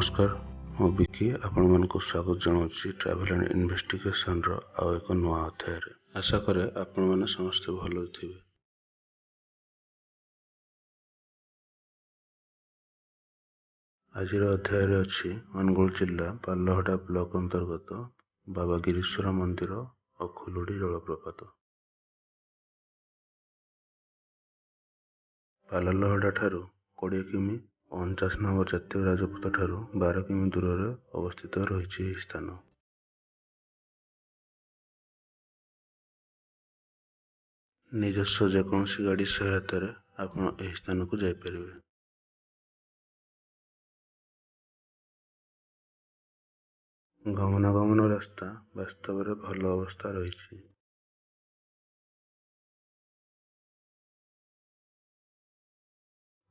ନମସ୍କାର, ମୁଁ ବିକି ଆପଣମାନଙ୍କୁ ସ୍ୱାଗତ ଜଣାଉଛି ଟ୍ରାଭେଲ୍ ଆଣ୍ଡ ଇନଭେଷ୍ଟିଗେସନର ଆଉ ଏକ ନୂଆ ଅଧ୍ୟାୟରେ। ଆଶା କରେ ଆପଣମାନେ ସମସ୍ତେ ଭଲରେ ଥିବେ। ଆଜିର ଅଧ୍ୟାୟରେ ଅଛି ଅନୁଗୁଳ ଜିଲ୍ଲା ପାଲଲହଡ଼ା ବ୍ଲକ ଅନ୍ତର୍ଗତ ବାବା ଗିରୀଶ୍ୱର ମନ୍ଦିର ଓ ଖୁଲୁଡ଼ି ଜଳପ୍ରପାତ। ପାଲଲହଡ଼ା ଠାରୁ 20 କିମି ଓ 49 ନମ୍ବର ଜାତୀୟ ରାଜପଥ ଠାରୁ 12 କିମି ଦୂରରେ ଅବସ୍ଥିତ ରହିଛି ଏହି ସ୍ଥାନ। ନିଜସ୍ୱ ଯେକୌଣସି ଗାଡ଼ି ସହାୟତାରେ ଆପଣ ଏହି ସ୍ଥାନକୁ ଯାଇପାରିବେ। ଗମନାଗମନ ରାସ୍ତା ବାସ୍ତବରେ ଭଲ ଅବସ୍ଥା ରହିଛି।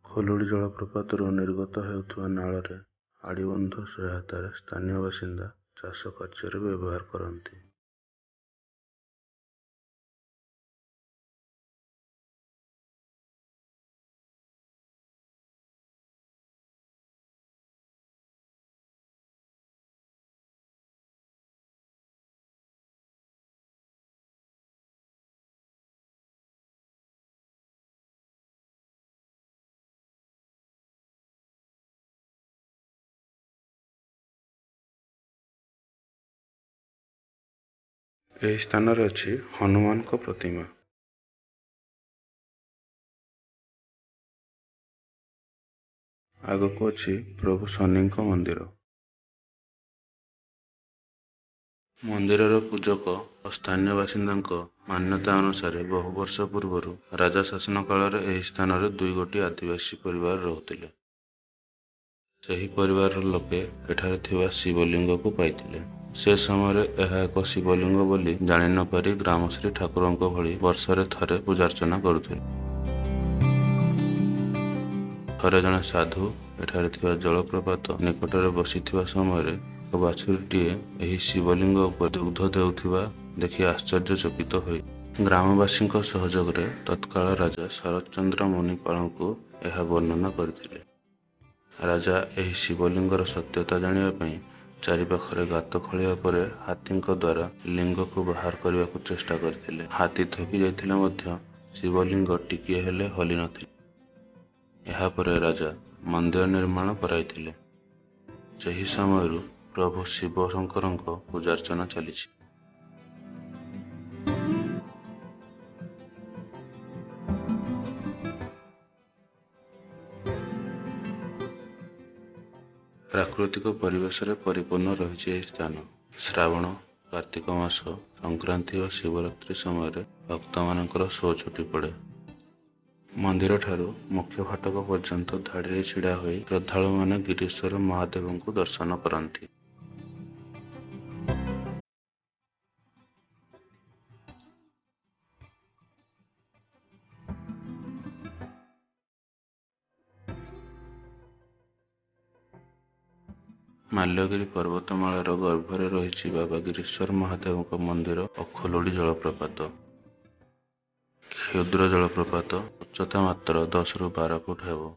ଖୁଲୁଡ଼ି ଜଳପ୍ରପାତରୁ ନିର୍ଗତ ହେଉଥିବା ନାଳରେ ଆଡ଼ିବନ୍ଧ ସହାୟତାରେ ସ୍ଥାନୀୟ ବାସିନ୍ଦା ଚାଷ କାର୍ଯ୍ୟରେ ବ୍ୟବହାର କରନ୍ତି। ଏହି ସ୍ଥାନରେ ଅଛି ହନୁମାନଙ୍କ ପ୍ରତିମା। ଆଗକୁ ଅଛି ପ୍ରଭୁ ଶନିଙ୍କ ମନ୍ଦିର। ମନ୍ଦିରର ପୂଜକ ଓ ସ୍ଥାନୀୟ ବାସିନ୍ଦାଙ୍କ ମାନ୍ୟତା ଅନୁସାରେ ବହୁ ବର୍ଷ ପୂର୍ବରୁ ରାଜା ଶାସନ କାଳରେ ଏହି ସ୍ଥାନରେ 2 ଗୋଟି ଆଦିବାସୀ ପରିବାର ରହୁଥିଲେ। ସେହି ପରିବାରର ଲୋକେ ଏଠାରେ ଥିବା ଶିବଲିଙ୍ଗକୁ ପାଇଥିଲେ। ସେ ସମୟରେ ଏହା ଏକ ଶିବଲିଙ୍ଗ ବୋଲି ଜାଣି ନ ପାରି ଗ୍ରାମଶ୍ରୀ ଠାକୁରଙ୍କ ଭଳି ବର୍ଷରେ ଥରେ ପୂଜାର୍ଚ୍ଚନା କରୁଥିଲେ। ଥରେ ଜଣେ ସାଧୁ ଏଠାରେ ଥିବା ଜଳପ୍ରପାତ ନିକଟରେ ବସିଥିବା ସମୟରେ ଏକ ବାଛୁରୀଟିଏ ଏହି ଶିବଲିଙ୍ଗ ଉପରେ ଦୁଗ୍ଧ ଦେଉଥିବା ଦେଖି ଆଶ୍ଚର୍ଯ୍ୟଚକିତ ହୋଇ ଗ୍ରାମବାସୀଙ୍କ ସହଯୋଗରେ ତତ୍କାଳ ରାଜା ଶରତଚନ୍ଦ୍ର ମନିପାଳଙ୍କୁ ଏହା ବର୍ଣ୍ଣନା କରିଥିଲେ। ରାଜା ଏହି ଶିବଲିଙ୍ଗର ସତ୍ୟତା ଜାଣିବା ପାଇଁ ଚାରିପାଖରେ ଗାତ ଖୋଳିବା ପରେ ହାତୀଙ୍କ ଦ୍ୱାରା ଲିଙ୍ଗକୁ ବାହାର କରିବାକୁ ଚେଷ୍ଟା କରିଥିଲେ। ହାତୀ ଥକି ଯାଇଥିଲେ ମଧ୍ୟ ଶିବଲିଙ୍ଗ ଟିକିଏ ହେଲେ ହଲି ନଥିଲା। ଏହାପରେ ରାଜା ମନ୍ଦିର ନିର୍ମାଣ କରାଇଥିଲେ। ସେହି ସମୟରୁ ପ୍ରଭୁ ଶିବ ଶଙ୍କରଙ୍କ ପୂଜାର୍ଚ୍ଚନା ଚାଲିଛି। ପ୍ରାକୃତିକ ପରିବେଶରେ ପରିପୂର୍ଣ୍ଣ ରହିଛି ଏହି ସ୍ଥାନ। ଶ୍ରାବଣ, କାର୍ତ୍ତିକ ମାସ, ସଂକ୍ରାନ୍ତି ଓ ଶିବରାତ୍ରି ସମୟରେ ଭକ୍ତମାନଙ୍କର ସୁଅ ଛୁଟି ପଡ଼େ। ମନ୍ଦିରଠାରୁ ମୁଖ୍ୟ ଫାଟକ ପର୍ଯ୍ୟନ୍ତ ଧାଡ଼ିରେ ଛିଡ଼ା ହୋଇ ଶ୍ରଦ୍ଧାଳୁମାନେ ଗିରୀଶ୍ୱର ମହାଦେବଙ୍କୁ ଦର୍ଶନ କରନ୍ତି। ମାଲ୍ୟଗିରି ପର୍ବତମାଳାର ଗର୍ଭରେ ରହିଛି ବାବା ଗିରୀଶ୍ୱର ମହାଦେବଙ୍କ ମନ୍ଦିର ଓ ଖୁଲୁଡ଼ି ଜଳପ୍ରପାତ। କ୍ଷୁଦ୍ର ଜଳପ୍ରପାତ, ଉଚ୍ଚତା ମାତ୍ର 10ରୁ 12 ଫୁଟ ହେବ।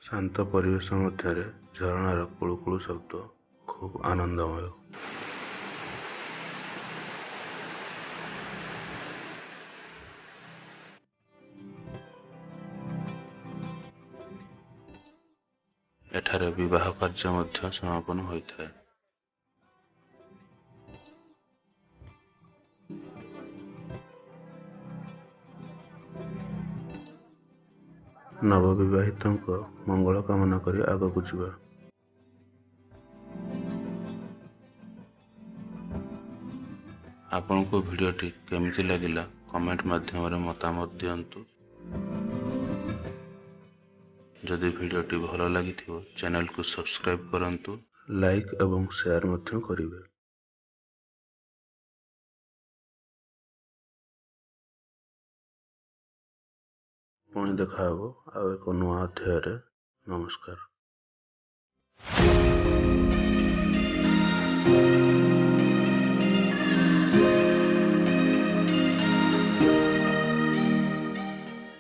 ଶାନ୍ତ ପରିବେଶ ମଧ୍ୟରେ ଝରଣାର କୁଳୁକୁଳୁ ଶବ୍ଦ ଖୁବ୍ ଆନନ୍ଦମୟ। ଏଠାରେ ବିବାହ କାର୍ଯ୍ୟ ମଧ୍ୟ ସମାପନ ହୋଇଥାଏ। ନବବିବାହିତଙ୍କ ମଙ୍ଗଳ କାମନା କରି ଆଗକୁ ଯିବା। ଆପଣଙ୍କୁ ଭିଡ଼ିଓଟି କେମିତି ଲାଗିଲା କମେଣ୍ଟ ମାଧ୍ୟମରେ ମତାମତ ଦିଅନ୍ତୁ। ଯଦି ଭିଡ଼ିଓଟି ଭଲ ଲାଗିଥିବ, ଚ୍ୟାନେଲକୁ ସବସ୍କ୍ରାଇବ୍ କରନ୍ତୁ, ଲାଇକ୍ ଏବଂ ସେୟାର ମଧ୍ୟ କରିବେ। ପୁଣି ଦେଖାହବ ଆଉ ଏକ ନୂଆ ଅଧ୍ୟାୟରେ। ନମସ୍କାର।